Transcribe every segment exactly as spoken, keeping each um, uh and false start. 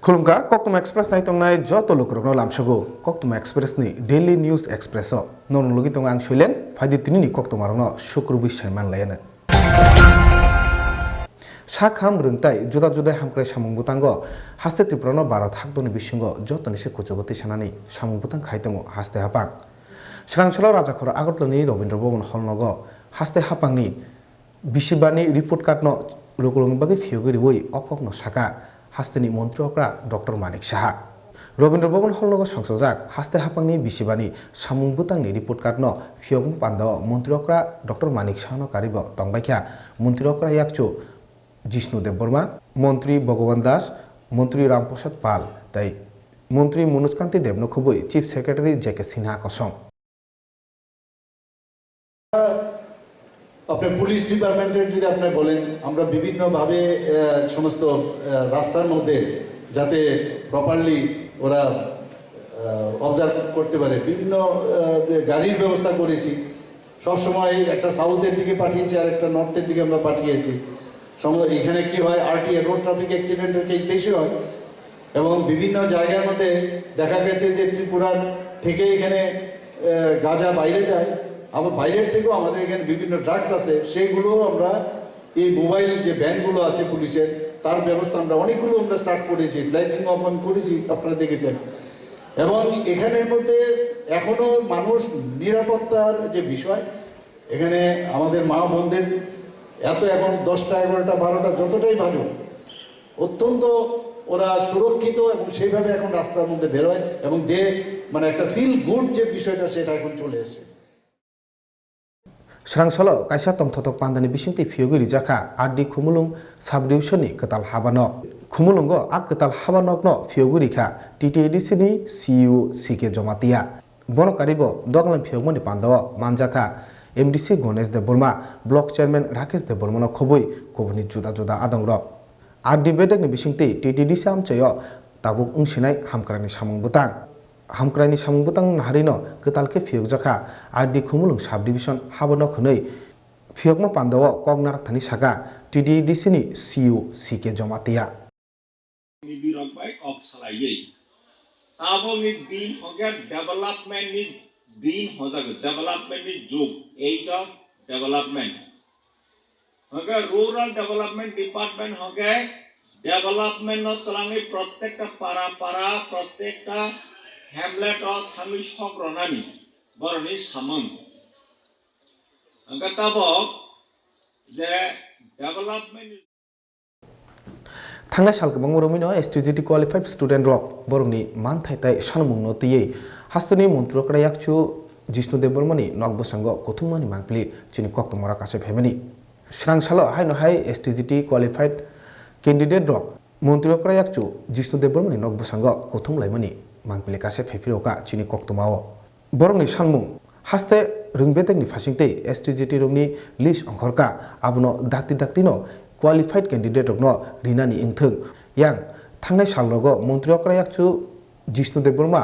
Khulumkha, Koktwma Express nai tongnai joto lukurokno lamsogo. Koktwma Express ni Daily News Express o norok logi tongo ang Soilen. Phaidi tinini koktwmarokno sukrubwi saiman layano. Sakham rwngtai juda juda hamkrai samung bwtango haste Tripura no Bharat haktorni bisingo jotoni se kuchugo twisanani samung bwtang khai tongo haste haphang. Swrang salo Rajakhor Agartala ni Rabindra Bhaban hall nogo haste haphangni bisibani report card no lukulukni bagwi phiyogwi riwi o kokno saka hasteni montri okra Doctor Manik Saha. Rabindra Bhaban hall nogo songchajak haste haphangni bisibani samung bwtangni report card no phiyokma pandao montri okra Doctor Manik Saha no karibo tongbaikha montri okra yakchu Jishnu Debbarma, montri Bhagavan Das, montri Ram Prasad Pal tei montri Manoj Kanti Deb no khubui Chief Secretary J K Sinha kosong. আপনার পুলিশ ডিপার্টমেন্টের যদি আপনি বলেন, আমরা বিভিন্নভাবে আহ, সমস্ত আহ, রাস্তার মধ্যে যাতে প্রপারলি ওরা অবজার্ভ করতে পারে, বিভিন্ন আহ, গাড়ির ব্যবস্থা করেছি। সবসময় একটা সাউথের দিকে পাঠিয়েছি আর একটা নর্থের দিকে আমরা পাঠিয়েছি। সম- এখানে কি হয়, আরটিএ, রোড ট্রাফিক অ্যাক্সিডেন্টের কেস বেশি হয়। এবং বিভিন্ন জায়গার মধ্যে দেখা গেছে যে ত্রিপুরার থেকে এখানে আহ, গাঁজা বাইরে যায়, আবার বাইরের থেকেও আমাদের এখানে বিভিন্ন ড্রাগস আছে, সেইগুলোও আমরা এই মোবাইল যে ভ্যানগুলো আছে পুলিশের, তার ব্যবস্থা আমরা অনেকগুলো আমরা স্টার্ট করেছি, ফ্ল্যাগিং অফ আমি করেছি, আপনারা দেখেছেন। এবং এখানের মধ্যে এখনো মানুষ নিরাপত্তার যে বিষয়, এখানে আমাদের মা বোনদের এত এখন দশটা, এগারোটা, বারোটা, যতটাই বাজুক, অত্যন্ত ওরা সুরক্ষিত এবং সেইভাবে এখন রাস্তার মধ্যে বেরোয় এবং দে মানে একটা ফিল গুড যে বিষয়টা, সেটা এখন চলে এসেছে। Swrang salo kaisa tongthotok pandani bisingtwi phiyogwi rijakha R D Khumulwng sub-division ni kwtal habanok. Khumulwngo a kwtal habanokno phiyogwi rikha T T A D C ni C E O C K Jamatia. Bono karibo doglam phiyokmani pandao manjakha M D C Ganesh Debbarma, Block Chairman Rakesh Debbarmano khobwi kubuni juda juda adongrok. R D bedekni bisingtwi T T D C amchaio tabuk wngsinai hamkraini samung bwtang. Hamkraini samung bwtang naharino kwtal khe phiyokjakha R D Khumulwng sub-division habanok hwnwi phiyokma pandao kok narakthani saka T T D C ni C E O C K Jamatia. Nibirok bai kok salaiwi. Tabokni din hwnkhe development ni din hwnjago, development ni jug, age of development. Hwnkhe rural development department hwnkhe development no twlangwi prottekta para para, prottekta hamlet o thangwi sok rwnani borokni samung. Hwnkhe tabok je development ni Thangnai sal kwbangma romwino S T G T qualified student rok borokni manthai tei sanmungno twiwi hasteni montri okra yakchu Jishnu Debbarmani nok bwskango kuthumnani mangpili chini koktwmaro kaisa phaimani. Swrang salo haino hai S T G T qualified candidate rok montri okra yakchu Jishnu Debbarmani nok bwskango kuthum laimani mangpili kaisa phaiphirokha chini koktwmao. Borokni sanmung, haste rwngbetekni phaisingtwi S T G T rokni list ongkhorkha, abono dakti daktino qualified candidate rokno rinani wngthwng. Yang thangnai salrogo montri okra yakchu Jishnu Debbarma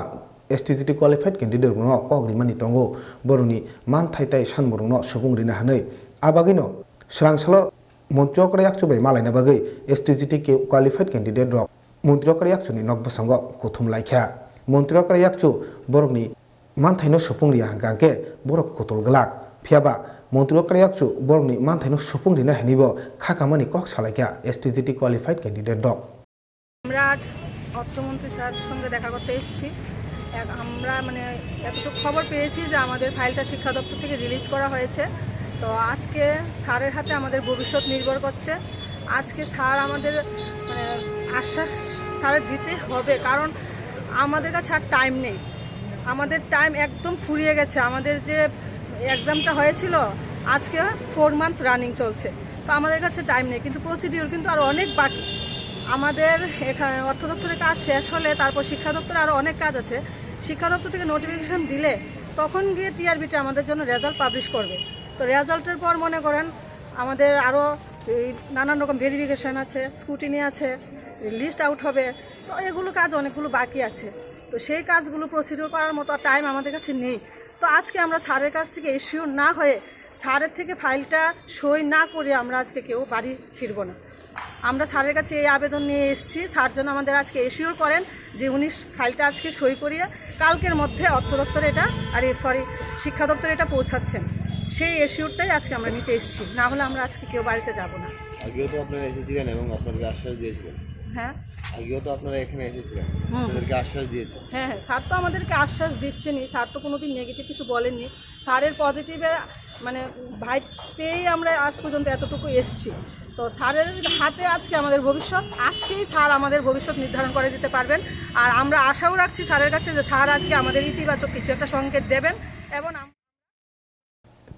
S T G T qualified candidate rokno kok rimani tongo, borokni manthai tei sanmung rokno subung rina hwnwi. Abagwino swrang salo montri okra yakchu bai malaina bagwi S T G T qualified candidate rok montri okra yakchuni nok bwskango kuthum laikha. Montri okra yakchu borokni manthaino supung riya hwnkha hwnkhe borok kutul glak. Phiyaba montri okra yakchu borokni manthaino supung rina hwnwibo kha kamani kok salaikha S T G T qualified candidate rok. আমরা আজ অর্থমন্ত্রী স্যার সঙ্গে দেখা করতে এসেছি। এক- আমরা মানে এতটুকু খবর পেয়েছি যে আমাদের ফাইলটা শিক্ষা দপ্তর থেকে রিলিজ করা হয়েছে। তো আজকে স্যারের হাতে আমাদের ভবিষ্যৎ নির্ভর করছে। আজকে স্যার আমাদের মানে আশ্বাস স্যারের দিতে হবে, কারণ আমাদের কাছে আর টাইম নেই। আমাদের টাইম একদম ফুরিয়ে গেছে। আমাদের যে এক্সামটা হয়েছিল, আজকে ফোর মান্থ রানিং চলছে। তো আমাদের কাছে টাইম নেই, কিন্তু প্রসিডিওর কিন্তু আরও অনেক বাকি। আমাদের এখানে অর্থ দপ্তরের কাজ শেষ হলে তারপর শিক্ষা দপ্তরে আরও অনেক কাজ আছে। শিক্ষা দপ্তর থেকে নোটিফিকেশন দিলে তখন গিয়ে টিআরবিটা আমাদের জন্য রেজাল্ট পাবলিশ করবে। তো রেজাল্টের পর মনে করেন আমাদের আরও এই নানান রকম ভেরিফিকেশন আছে, স্ক্রুটিনি আছে, লিস্ট আউট হবে। তো এগুলো কাজ অনেকগুলো বাকি আছে। তো সেই কাজগুলো প্রসিডিওর করার মতো আর টাইম আমাদের কাছে নেই। তো আজকে আমরা স্যারের কাছ থেকে এশিওর না হয়ে, স্যারের থেকে ফাইলটা সই না করে আমরা আজকে কেউ বাড়ি ফিরবো না। আমরা স্যারের কাছে এই আবেদন নিয়ে এসেছি। স্যার যেন আমাদের আজকে এশিওর করেন যে উনি ফাইলটা আজকে সই করিয়ে কালকের মধ্যে অর্থ দপ্তরে এটা, আরে সরি, শিক্ষা দপ্তরে এটা পৌঁছাচ্ছেন। সেই এশিওরটাই আজকে আমরা নিতে এসেছি, না হলে আমরা আজকে কেউ বাড়িতে যাব না। আগেও তো আপনারা এসেছিলেন এবং আপনাদেরকে আশ্বাস দিয়েছিলেন। হ্যাঁ। আগেও তো আপনারা এখানে এসেছিলেন, হুম। আপনাদেরকে আশ্বাস দিয়েছেন। হ্যাঁ, হ্যাঁ, স্যার তো আমাদেরকে আশ্বাস দিচ্ছেনই, স্যার তো কোনোদিন নেগেটিভ কিছু বলেননি। স্যারের পজিটিভে, মানে, ভাইবস পেয়েই আমরা আজ পর্যন্ত এতটুকু এসছি। তো স্যারের হাতে আজকে আমাদের ভবিষ্যৎ, আজকেই স্যার আমাদের ভবিষ্যৎ নির্ধারণ করে দিতে পারবেন। আর আমরা আশাও রাখছি স্যারের কাছে যে স্যার আজকে আমাদের ইতিবাচক কিছু একটা সংকেত দেবেন এবং আম-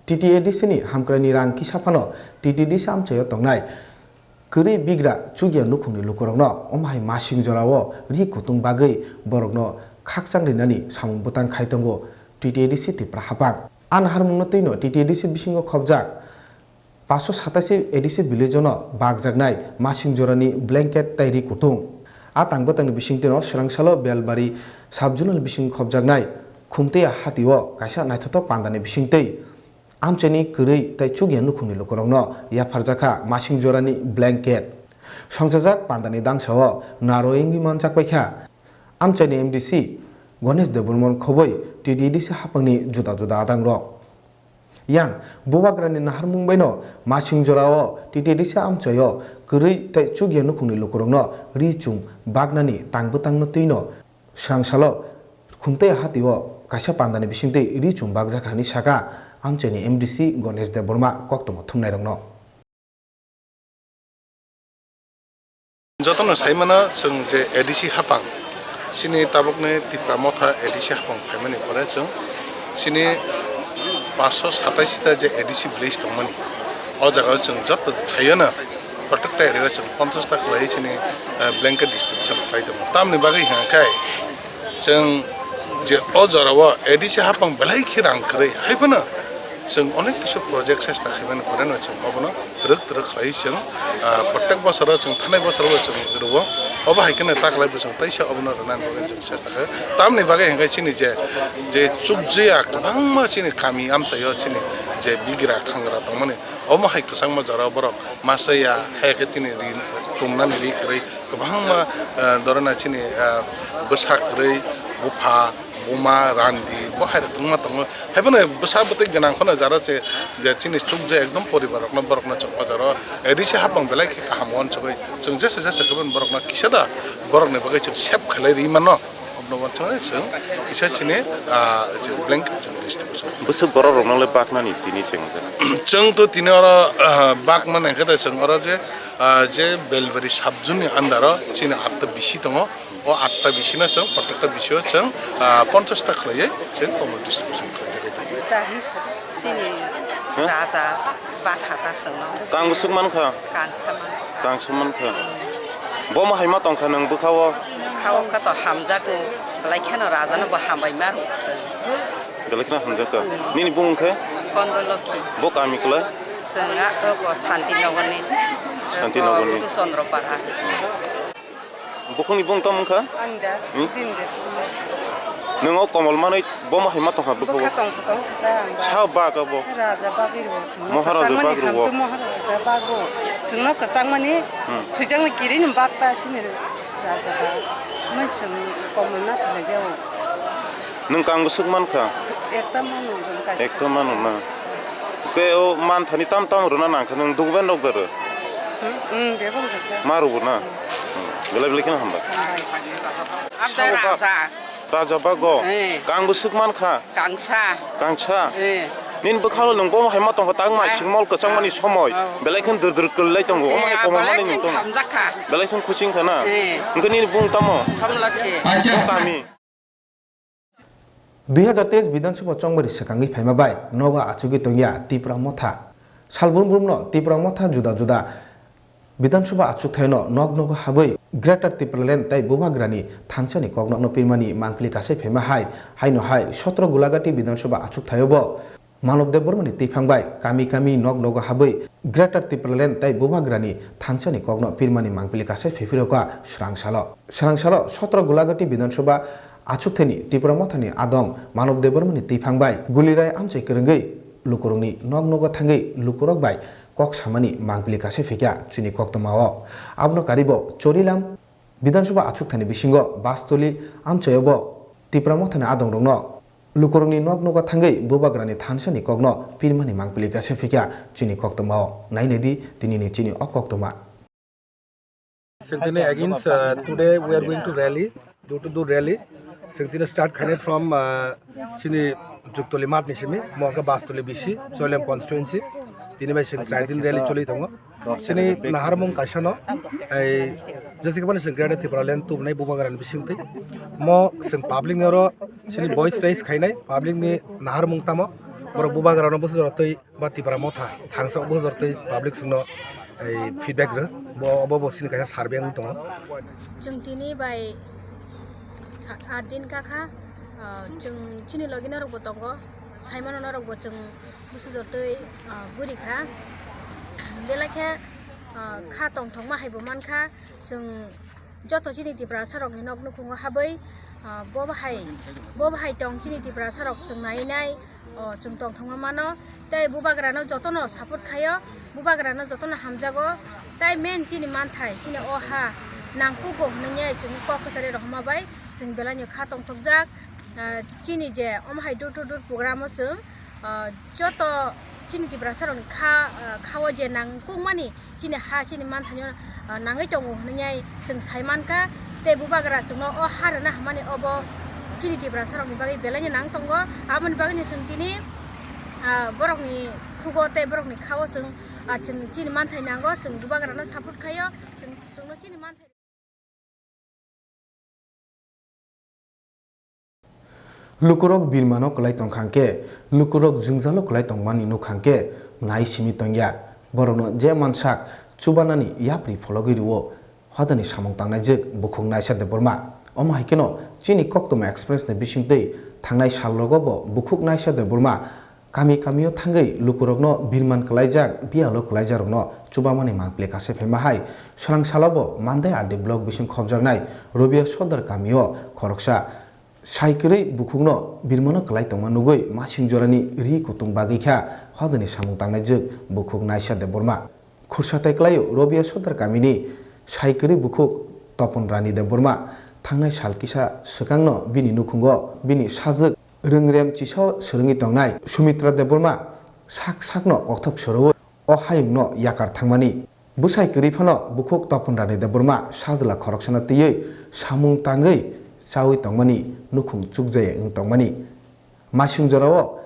T T A D C ni hamkraini rang kisa phano T T D C amchaio tongnai kwrwi bigra chukya nukhungni lukurokno omo hai masing jorao ri kutung bagwi borokno khakchang rinani samung bwtang khai tongo T T A D C Tipra Haphang. A naharmungno twino T T A D C bisingo khobjak paanso satashi A D C village-o no bakjaknai masing jorani blanket tei ri kutung. A tang bwtangni bisingtwino swrangsalo Belbari sub-zonal bising khobjaknai Khumteiya hatio kaisa naithothok pandani bisingtwi amchaini kwrwi tei chukya nukhungni lukurokno yapharjakha masing jorani blanket. Songchajak pandani dangsao narwk wngwi manjakpaikha amchaini M D C Ganesh Debbarma khobwi T T A D C haphangni juda juda adangrok. Yang bubagrani naharmung baino masing jorao T T A D C amchaio kwrwi tei chukya nukhungni lukurokno ri chung baknani tang bwtangno twino swrangsalo Khumteiya hatio kaisa pandani bisingtwi ri chung bakjakha hinwi sakha amchaini M D C Ganesh Debbarma koktwma thumnairokno. Jotono saimano chwng je A D C haphang, chini tabukni Tipra Motha A D C haphang phaimani pore chwng chini paanso satashi ta je A D C village tongmani, o jagao chwng joto thaiono protekta area o chwng ponchash ta khlaiwi chini, eh, blanket distribution khlai tongo. Tamni bagwi hwnka khe chwng je o jorao A D C haphang belai khe rang kwrwi, hai phano chwng onek kisu project chesta khaimani pore no chwng obono twrwk twrwk khlai chwng, ah, protek bosoro chwng thanai bosoro bo chwng rwo. Obo hai kheno ta khlai bo chwng teisa obono rwnani bagwi chwng chesta khlai. Tamni bagwi hwnka chini je, je chukjaya kwbangma chini kami amchaio chini je bigra khangra tongmani, omo hai kwchangma jorao borok masa ya, hai khe tini ri chumnani ri kwrwi kwbangma, eh, dorona chini, eh, bwsa kwrwi, bupha, buma, randi, bo hai rok wngma tongo. Haiphano bwsa bwtwi gwnang phano jara se je chini chukjak ekdom poribar rokno borokno chwng o jaro A D C haphang belai khe kaham uansugwi chwng jesa jesa khe borokno kisa da borokni bagwi chwng save khlai rwi mano. Obono uansugwi chwng kisa chini, ah, je blanket chwng distribution. Bwswk borok rokno le baknani tini chwng je. Chwng to tini oro, ah, bakmani hwnkhe da chwng oro je, ah, je Belbari sub-zone ni under o chini atta bisi tongo. O atta bisino chwng, protekta bisio chwng, ah, ponchash ta khlaiwi chwng communal distribution khlaijagwi tongo. Sa hi sa, chini Huh? Raja bakha ta chwngno. Kang bwswk mankha? Kangsa man. Kangsa mankha. Bomo hai ma tongkha nwng bwkhao? Bwkhao kha to hamjago, belai kheno rajano bo hambai ma rwk chwng. Belai kheno hamjakha. Hmm. Nini bung khe? Kondolokhi. Bo kami kwlai? Chwng a, o ko Santinagarni. Santinagarni. Ko Chandra Para. Bukhukni bung tamo wngkha? Ang da, Hmm? Din de. Nwng o komol manwi bomo hai ma tongkha bukhugo? Bwkha tong kha, tong kha ta ang ba. Sa bak abo? Raja bagwi rwo, chwngno Maharaja kwchangmani bagwi rwo. Hamkhe Maharaja bagwi. Chwngno kwchangmani Hmm. Thwijakni kirini bak ta sini raja bak. Mui chwng komol na khlai jao. Nwng kang bwswk mankha? Ekta mano, nwng kaisa Ekta kaisa. Mano na. Ke o manthani tam tam rwna nangkha, nwng duguben rok da rw? Hmm, hmm, bebak rok da. Ma rwbo na? Hmm. Belai belai kheno hambai. Hambai. Abda Sao ba- Raja. Raja bago? Eh. Kang bwswk mankha? Kangsa. Kangsa? Eh. Nini bwkhalo nwng bomo hai ma tongkha, tak mai Eh. Singmol kwchangmani Ah. Somoi. Ah. Belai kheno dur dur kwlai tongo. Omo Eh, hai ah, komormani belai nwng kheno tongo. Hamjakha. Belai kheno khuching khana. Eh. Hwnkhe nini bung tamo? Somlokhi. Bo kami? Dui hazar teis Bidhan Sabha chongbari swkangwi phaima bai nogo achugwi tongya Tipra Motha. Salbrum brumno Tipra Motha juda juda Bidhan Sabha achukthaino nok nogo habwi Greater Tipraland tei Bubagrani thansani koknokno pirmani mangpili kasai phaima hai, haino hai sotro Gulagati Bidhan Sabha achukthaiobo Manob Debbarmani twiphang bai kami kami nok nogo habwi Greater Tipraland tei Bubagrani thansani kokno pirmani mangpili kasai phaiphirokha swrangsalo. Swrangsalo sotro Gulagati Bidhan Sabha achukthani Tipra Mothani adong Manob Debbarmani twiphang bai Gulirai amchai kwrwngwi lukurokni nok nogo thangwi lukurok bai kok samani mangpili kase phikya chini koktwmao. Abono karibo Chorilam Bidhan Sabha achukthani bisingo Bastoli amchaio bo Tipra Mothani adongrokno lukurokni nok nogo thangwi Bubagrani thansani kokno pirmani mangpili kase phikya chini koktwmao. Nainai di tinini chini o koktwma. Chwng tini against, uh, today we are going to rally, door to door rally. Chwng tini start khainai from, uh, chini Juktoli Math ni simi, mo khe Bastoli B C, Chorilam constituency. Tini bai chwng char din rally choli tongo. Chini naharmung kaisa no, ei, jese khe mani chwng Greater Tipraland tubunai Bubagrani bisingtwi. Mo chwng public ni oro chini voice raise khainai, public ni naharmung tamo, borok Bubagrano bwsajora twi ba Tipra Motha thangsa bwsajora twi public chwngno, ei, feedback rw, bo, bo, bo chini kaisa survey wng tongo. Chwng tini bai sa-, aat din kakha, ah, chwng chini logi norokbo tongo, saimano norokbo chwng bwsajor twi, ah, guri kha. Belai khe, ah, kha tongthokma haibo mankha, chwng joto chini Tiprasa rokni nok nukhungo habwi, ah, bo bahai, bo bahai tong chini Tiprasa rok chwng nai nai, oh, chwng tongthokma mano. Tei Bubagrano jotono support khaio, Bubagrano jotono hamjago. Tei main chini manthai, chini o ha nangkugo hwnwi chwng kok kwchari rohorma bai chwng belaino kha tongthokjak. Ah, chini je omo hai door to door program o chwng, ah, joto chini Tiprasa rokni kha, ah, khao je nangkukmani chini ha chini manthaino, ah, nangwi tongo hwnwi chwng sai mankha. Tei Bubagra chwngno o ha rwna hamani obo chini Tiprasa rokni bagwi belaino nang tongo. Aboni bagwino chwng tini, ah, borokni khugo tei borokni khao chwng, ah, chwng chini manthai nango, chwng Bubagrano support khaio, chwng, chwngno chini manthai. Lukurok birmano kwlai tongkha hwnkhe, lukurok jwngjalo kwlai tongmani nukha hwnkhe, nai simi tongya. Borokno je mansak chubanani yapri phologwi rwo, hodani samung tangnaijwk bukhuk Naisha Debbarma. Omo hai kheno chini Koktwma Express ni bisingtwi thangnai salrogo bo bukhuk Naisha Debbarma kami kamio thangwi lukurokno birman kwlaijak, biyalo kwlaijakrokno chubamani mangpili kase phaima hai. Swrang salobo Mandai R D block bising khopjaknai Robia Sodar kamio khoroksa sai kwrwi bukhukno birmano kwlai tongma nugwi masing jorani ri kutung bagwi kha hodani samung tangnaijwk bukhuk Naisha Debbarma. Khursa tai kwlaio Robia Sodar kamini sai kwrwi bukhuk Topon Rani Debbarma. Thangnai sal kisa swkangno bini nukhungo bini sajwk rwngrem chisa swrwngwi tongnai Sumitra Debbarma sak sakno kokthok sorowo o hayungno yakar thangmani. Bwsai kwrwi phano bukhuk Topon Rani Debbarma sajla khoroksano twiwi samung tangwi chawi tongmani nukhung chukjaya wng tongmani. Masing jorao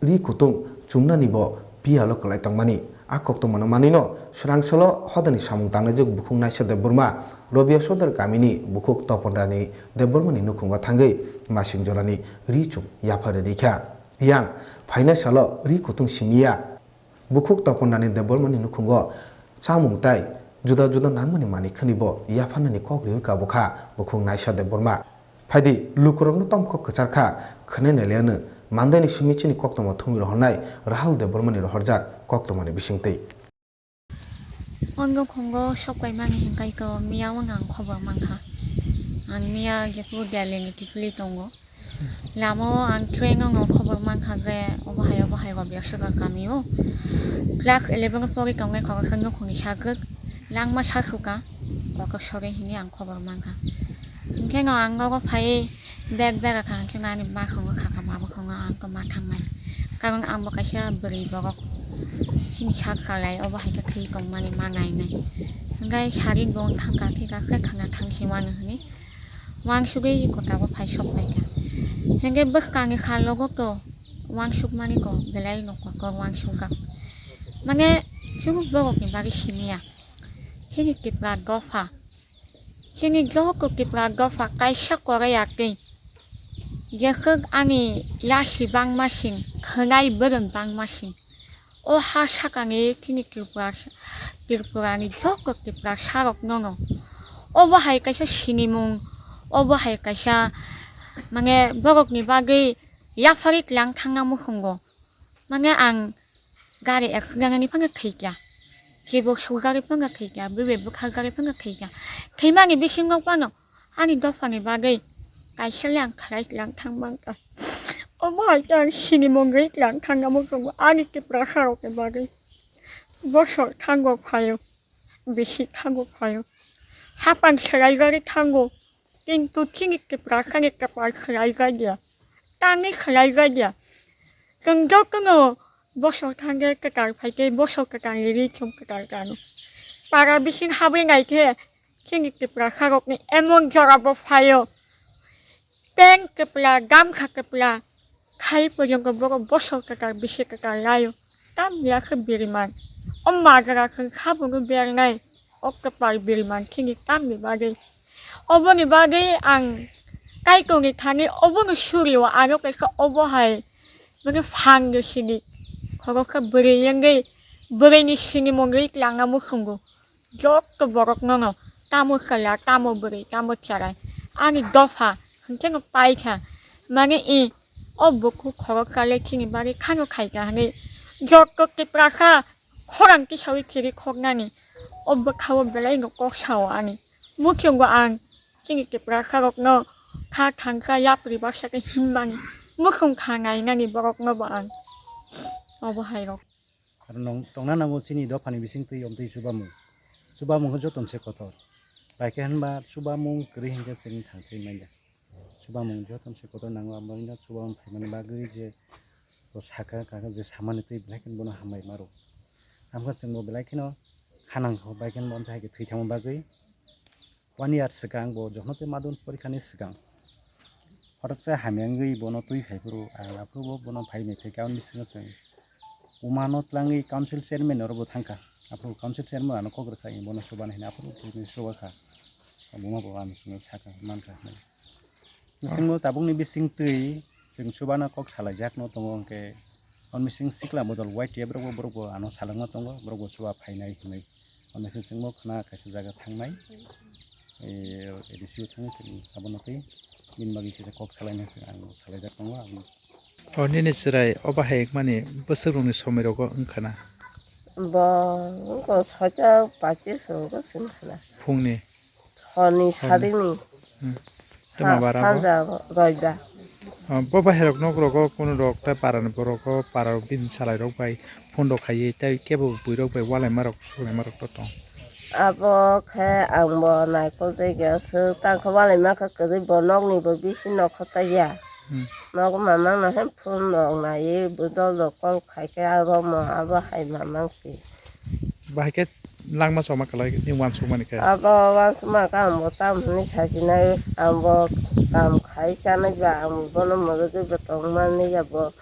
ri kutung chumnani bo biyalo kwlai tongmani. A koktwmano manwino swrang salo hodani samung tangnaijwk bukhuk Naisha Debbarma Robia Sodar kamini bukhuk Topon Rani Debbarmani nukhungo thangwi masing jorani ri chum yapharwi rikha. Yang phainai salo ri kutung simiya. Bukhuk Topon Rani Debbarmani nukhungo chamung tai juda juda nangmani manwi khwnibo yapharnani kok riwi kabukha bukhuk Naisha Debbarma. Phaidi lukurokno tomkok kwchar kha khwnai nailaiyano Mandaini simi chini koktwma thumwi rohornai Rahul Debbarmani rohorjak koktwmani bisingtwi. O nukhungo sok paimani hinkhai to miya wngno ang khobor mankha. Ang miya jephuru Delhi ni kiphilwi tongo. Lama o ang train o no khobor mankha je obo hai obo hai Robia Sodar kami o. Class eleven o pori tongnai khoroksa nukhungni sagwk langma sasuka kotor sori hwnwi ang khobor mankha. Hinkhe no ang nogo phaiwi bag bera kha hinkhe no ani bwskango khakha ma bwskango ang to ma thangnai. Karon ang bo kaisa bwrwi borok chini sak salai obo hai khe thwi tongmani ma nainai. Hinkhe sari bo wng thangkha thika khe thangna thangsi mano hwnwi. Wansugwi kotabo phai sok phaikha. Hinkhe bwskangni salogo to wansukmani to belai no kotor wansukjak. Mane chwng borokni bagwi simiya. Chini Tipra dopha. Chini joto Tipra dopha kaisa korai atwi. Jekhwk ani yasi bangma sing, khwnai bwrwng bangma sing. O ha sakani chini Tripura, Tripurani joto Tiprasarokno no obo hai kaisa sinimung, obo hai kaisa mane borokni bagwi yapharwi tlang thangna muchungo. Mane ang gari accident ni phano thwikha, chibuk sukjagwi phano thwikha, bwrwi bwkhaljagwi phano thwikha. Thwimani bisingo phano ani dophani bagwi kaisa le ang khlai tlang thang mankha. Omo hai khe ang sinimung rwi tlang thangna muchungo ani Tiprasarokni bagwi. Bosor thango phaio, bisi thango phaio. Hapang swraijagwi thango, kintu chini Tiprasani kwpal swraijakya, tamni swraijakya. Chwng jotono bosor thangkhe kwtal phaikhe bosor kwtalni ri chwng kwtal kano. Para bising habwi naikhe chini Tiprasarokni emon jorabo phaio. Pant kwpla, gamkha kwpla khai porjonto borok bosor kwtal bisi kwtal laio. Tamni ya khe biriman. O majra chwng sabono bernai. O kwpal biriman chini tamni bagwi. Oboni bagwi ang Kaitorni thani obono surio, aro kaisa obo hai bini phangno sini. Khoroksa bwrwi wngwi bwrwini sinimungwi twlangna muchungo. Jotto borokno no tamo chwla, tamo bwrwi, tamo chwrai. Ani dopha hwnkhe no paikha. Mane i o bukhuk khoroksa le chini bagwi khano khaikha hwnwi jotto Tiprasa khorang tisawi chiri khoknani o bwkhao belai no kok sao ani. Muchungo ang chini Tiprasarokno kha thangkha yapri baksa khe himmani muchung kha nainani borokno bo ang obo hai rok. Aro nong tongna nango chini dophani bisingtwi omtwi chubamung. Chubamung khe jotono se kotor. Bai khe hwnba chubamung kwrwi hinkhe chwng thangchai manya. Chubamung jotono se kotor nango, abo wngkha chubamung phaimani bagwi je bo saka, kaka je samani twi belai kheno bono hambai maro. Tamo khe chwng bo belai kheno hanang kho, bai kheno bo wngkha hai khe thwi thangma bagwi. One year swkang bo jokhno tei madun porikhani swkang hotak se hamya wngwi bono twi phai phuru ang aphuru bo bono phai nai phai khe aboni bisingo chwng buma no twlangwi council chairman oro bo thangkha. Aphuru council chairman ano kok rwkha, bono chuba nai hwnwi aphuru bini chuba kha. Buma bo ano chwngno sakha, mankha hwnwi. Bisingbo tabukni bisingtwi chwng chubano kok salaijak no tongo, hwnkhe o mising sikla bodol Y T F rok bo borok bo ano salangma tongo, borok bo chuba phainai hwnwi. O mising chwngbo khna kaisa jaga thangnai, eh, A D C o thangwi chwng abono tei bini bagwi kisa kok salaina chwng ang salaijak tongo abono. O nini chwrai o bahai wngmani bwswk rokni somoi rogo wngkha na? Bo wngkha soita pachi se rogo se wngkha na. Phungni? Horni sadini. Hmm. Tei ma bara bo? Sanja roida. Ah, bo bahai rok nok rogo kunu rok tei para ni borok o para rok bini salai rok bai phone rok khaiwi tei kebo bwrwi rok bai walaima rok sulaima rok to tong. Abo khe ang bo naikol tei khe aswk tang khe walaima khe kwrwi bo nok ni bo bisi nok kho taiya. Hmm. Nogo mamang no he phone rok naiwi bo dol dol call khai khe abo mo abo hai mamang si. Bahai khe langma choma kwlai ni uansukmani khe. Abo uansukma khe ang bo tamo hwnwi sasinai, ang bo kam khai chanai ba, ang bono mwrwgwi bo tongmani ya bo,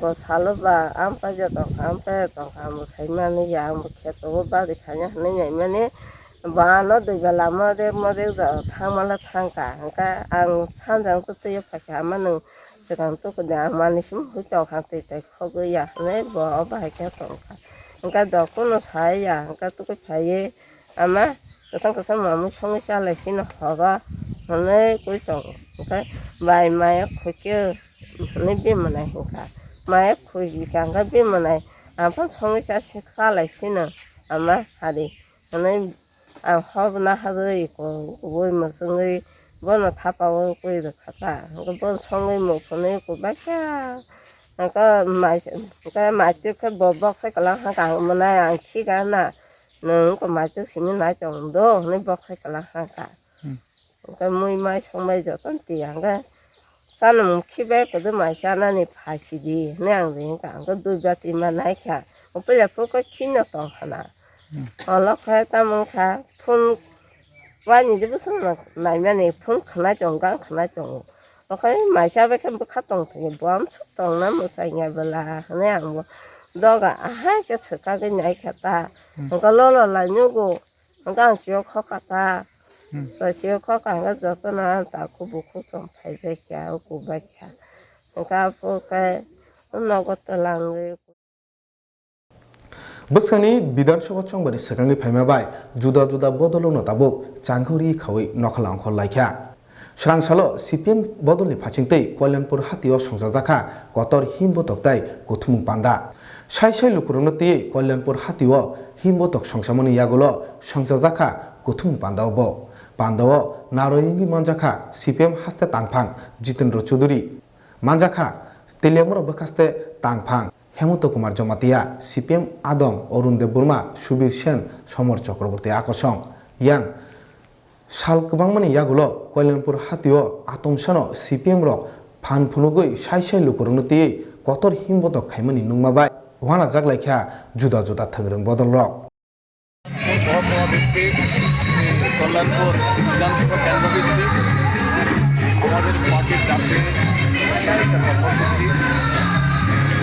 bo salo ba, ang paija tongkha, ang paija tongkha, ang bo saimani ya, ang bo kheto o bari khaina hwnwi naimani, bo ano dui bela modek modek thangmala thangkha, hwnkhe ang sanjang twi twi phaikha, ama nwng swkang tukudi ang manwi simi hoi tongkha, twi tai khogwi ya hwnwi bo o bahai khe tongkha. Hwnkhe dokuno sai ya, hwnkhe tukui phaiwi ama kwchang kwchang mamui songwi chalai sino hogo hwnwi kui tongo. Hwnkhe bai maya khukhe hwnwi bini mwnai hwnkha. Maya khukha hwnkhe bini mwnai ang phano songwi cha chalai sino ama hari hwnwi. Ang hor bo naharwi kubui mwchwngwi bono thapa o kui rwkha ta. Hwnkhe bono songwi muphunwi kubaisa. Hwnkhe mai, hwnkhe maitwk khe bo bokse kwlwng ha kaham mwnai ang khiga na. Nwng wngkha maitwk simi nai tong do hwnwi bokse kwlwng ha kha. Hmm. Hwnkhe mui mai songbai jotono twi hwnkhe chanamung khibai kwdwmai chanani phai sidi hwnwi ang ringkha. Hwnkhe dui bati ma naikha. Hwnkhe puila phuru khe khino tongkha na. Hmm. Olo khe tamo wngkha phone waini de bwswk naimani phone khwnai tongo, gang khwnai tongo. Okhai maisa bai khe bwkha tongthokya, bo amswk tongna mwchangya bwla hwnwi ang bo doga ahai khe swkagwi naikha ta. Hmm. Hwnkhe lolo lai nugo, hwnkhe ang chiyok khokha ta. Hmm. Chiyok khokha hwnkhe jotono ang takhuk bukhuk tong phaibai kha, o kubai kha. Hwnkhe aphuru khe nogo twlangwi. Bwskangni Bidhan Sabha chongbani swkangwi phaima bai juda juda bodolrokno tabuk changkhori khaui nokhala ongkhor laikha. Swrang salo C P M bodolni phachingtwi Kalyanpur hatio songchajakha kotor himbotok tei kuthumung panda. Sai sai lukurokno twiwi Kalyanpur hatio himbotok songchamani yagulo songchajakha kuthumung panda obo. Pandao narwi wngwi manjakha C P M haste tangphang Jitendra Chaudhary. Manjakha, Teliamura bwkhaste tangphang Hemanta Kumar Jamatia, C P M Adong, Arun Debbarma, Subir Sen, Somar Chakraborty Akosong. Yang sal kwbangmani yagulo Koilanpur hatio atomsano C P M rok phan phunugwi sai sai lukurokno twiwi kotor himbotok khaimani nungma bai uanajak laikha juda juda thwngrwng bodolrok. পৌরসভা ভিত্তিক, এই কল্যাণপুর বিধানসভা কেন্দ্র ভিত্তিক আমাদের পার্টির ডাকে একটা কর্মসূচি।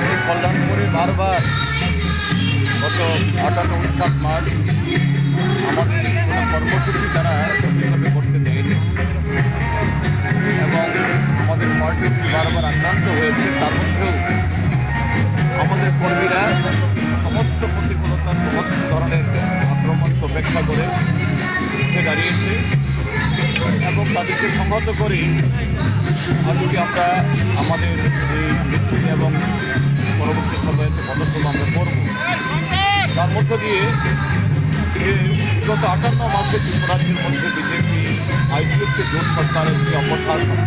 এই কল্যাণপুরে বারবার গত আটান্ন উনষাট মাস আমাদের কোনো কর্মসূচি তারা সঠিকভাবে করতে দেয়নি এবং আমাদের পার্টি বারবার আক্রান্ত হয়েছে। তার মধ্যেও আমাদের কর্মীরা সমস্ত প্রতিকূলতা, সমস্ত ধরনের আক্রমণ উপেক্ষা করে উঠে দাঁড়িয়েছে এবং তাদেরকে সংহত করে আজকে আমরা আমাদের এই মিছিল এবং পরবর্তী সময়ে পদক্ষেপ আমরা করব। তার মধ্য দিয়ে যে বিগত আটান্ন মাসে ত্রিপুরা রাজ্যের মধ্যে বিজেপি আইপিএফকে জোট সরকারের যে অপশাসন,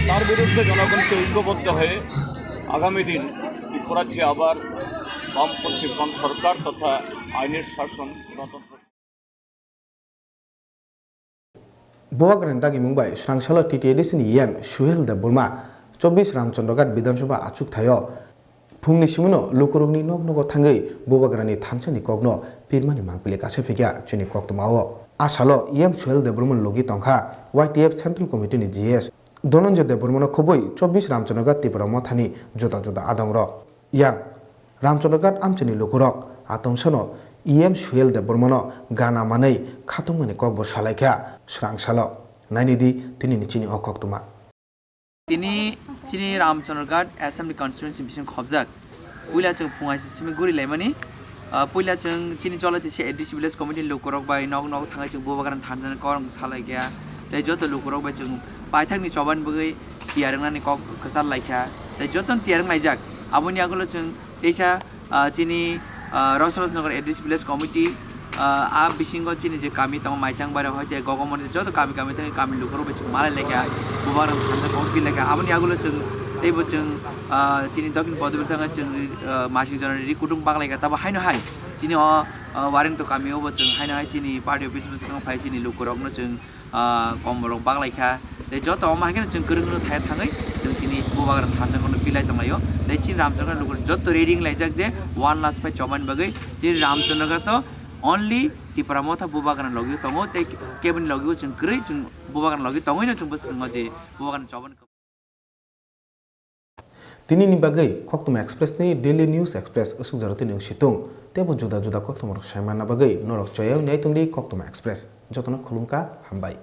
তার বিরুদ্ধে জনগণকে ঐক্যবদ্ধ হয়ে আগামী দিন ত্রিপুরাজ্যে আবার বামপন্থী ফ্রন্ট সরকার তথা আইনের শাসন, গণতন্ত্র Bubagrani dagimung bai swrangsalo T T A D C ni E M Suhel Debbarma chobbish Ramchandraghat Bidhan Sabha achuk thaio phungni simino lukurokni nok nogo thangwi Bubagrani thansani kokno pirmani mangpili kasa phikya chini koktwmao. A salo E M Suhel Debbarma logi tongkha Y T F Central Committee ni G S Dhananjay Debbarmano khobwi chobbish Ramchandraghat Tipra Mothani juda juda adongrok. Yang Ramchandraghat amchaini lukurok atomsano E M Suhel Debbarmano gana manwi khatungmani kokbo salaikha swrangsalo. Nainidi tinini chini o koktwma. Tini chini Ramchandraghat Assembly Constituency bising khobjak. Puila chwng phung aisisimi guri laimani. Ah, puila chwng chini Jolaitisi A D C Village Committee lukurok bai nok nok thangwi chwng Bubagrani thansa korong salaikha. Tei joto lukurok bai chwng paithakni choban bagwi tiyar wngnani kok kwchar laikha. Tei jotono tiyar wnglaijak. Aboni yagulo chwng teisa, ah, chini, ah, Rosrosnagar A D C Village Committee, ah, a bisingo chini je kami tongo Maichang Baira hoite Gogomoni joto kami kami thangwi kami lukurok bai chwng malai laikha. Bubagrani thansa kok pi laikha. Aboni yagulo chwng teibo chwng, ah, chini Dokhin Podbil thangwi chwng, ah, masing jorani ri kutung bak laikha. Tabo haino hai chini o, ah, Warengto kami o bo chwng haino hai chini party office bwskango phai chini lukurokno chwng ah, komborok bak laikha. Tei joto omo hai kheno chwng kwrwngno thaya thangwi chwng tini Bubagrani thansa kono pilai tonglaio. Tei chini Ramchandraghat lukurok joto ready wnglaijak je one last fight chobani bagwi chini Ramchandraghat to only Tipra Motha Bubagrani logi tongo tei keboni logi chwng kwrwi chwng Bubagrani logi tongwino chwng bwskango je Bubagrani chobani Tini ni bagwi Koktwma Express ni Daily News Express aswk jora tini wng situng. Teibo juda juda koktwma rok sai manna bagwi norok choyang nai tongdi Koktwma Express. Jotono khulumkha, hambai.